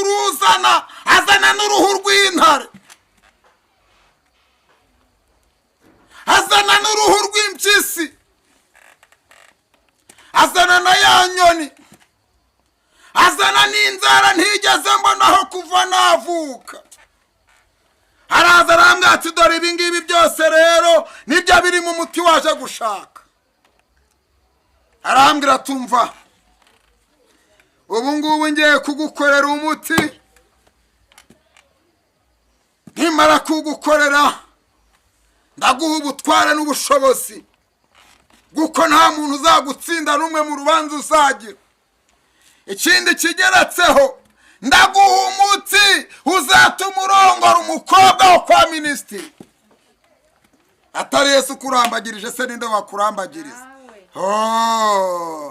Kuruzana, azana n'uruhu rw'intare, azana n'uruhu rw'impyisi, azana na ya nyoni, azana n'inzara ntigeze mbonaho kuva navuka. Araza arambwira ati: "Dore ibi ngibi byose rero nibyo biri mu muti waje gushaka." Arambwira: "Tumva, ubu ngubu ngiye kugukorera umuti. Nimara kugukorera, ndaguha ubutware n'ubushobozi, kuko nta muntu uzagutsinda n'umwe mu rubanza uzagira. Ikindi kigeretseho, ndaguha umuti uzatuma urongora umukobwa wo kwa minisitiri." Atari Yesu ukurambagirije se, ninde wakurambagiriza? Nawe. Oh.